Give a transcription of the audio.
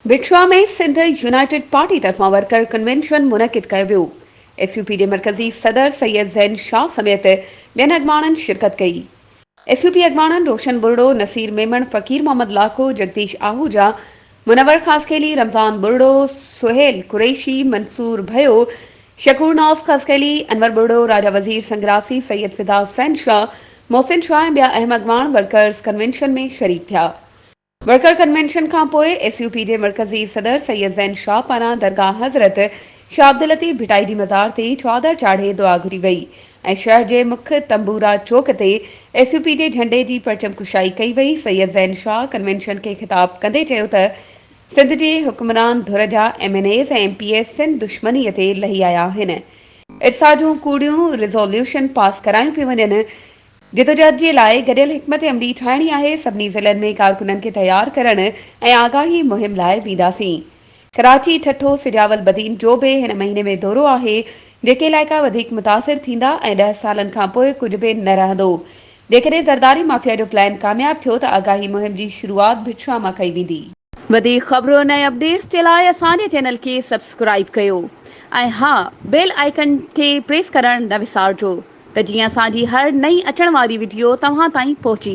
Bhit Shah ۾ Sindh united party طرفان worker convention منعقد ڪيو ويو، ايس يو پي جي مرڪزي صدر سيد زين شاهه سميت ٻين اڳواڻن شرڪت ڪئي. ايس يو پي اڳواڻن روشن ٻرڙو، نصير ميمڻ، فقير محمد لاکو، جگديش آهوجا، منور خاصخيلي، رمضان ٻرڙو، سهيل قريشي، منصور ڀيو، شڪور ناز خاصخيلي، انور ٻرڙو، راجا وزير سنگراسي، سيد فدا حسين شاهه، محسن شاهه ۽ ٻيا اهم اڳواڻ ورڪرز ڪنوينشن ۾ شريڪ ٿيا. ورڪر ڪنوينشن کان پوء ايس يو پي جي مرڪزي صدر سيد زين شاهه پاران درگاهه حضرت شاهه عبداللطيف ڀٽائي جي مزار تي چادر چاڙهي دعا گهري وئي ۽ شهر جي مک تنبورا چوڪ تي ايس يو پي جي جهنڊي جي پرچم ڪشائي ڪئي وئي سيد زين شاهه ڪنوينشن کي خطاب ڪندي چيو ته سنڌ جي حڪمران ڌر جا M N As ۽ M P As Sindh دشمني تي لهي آيا آهن ارسا جون ڪوڙيون ريزوليوشن پاس ڪرايون پيون وڃن جدوجهد جي لاء گڏيل حڪمت عملي ٺاهڻي آهي، سڀني ضلعن ۾ ڪارڪنن کي تيار ڪرڻ ۽ آگاهي مهم لاء وينداسين. ڪراچي، ٺٽو، سجاول، بدين جو به هن مهيني ۾ دورو آهي، جيڪي علائقا وڌيڪ متاثر ٿيندا ۽ ڏهه سالن کانپوء ڪجهه به نه رهندو. جيڪڏهن زرداري مافيا جو پلان ڪامياب ٿيو ته آگاهي مهم جي شروعات ڀٽ شاهه مان ڪئي ويندي. وڌيڪ خبرن ۽ اپڊيٽس جي لاء اسان جي چينل کي سبسڪرائيب ڪيو ۽ ها بيل آئيڪن کي پريس ڪرڻ نه وسارجو. ته جيئن اسان جي هر نئين اچڻ واري وڊيو توهان تائين پهچي.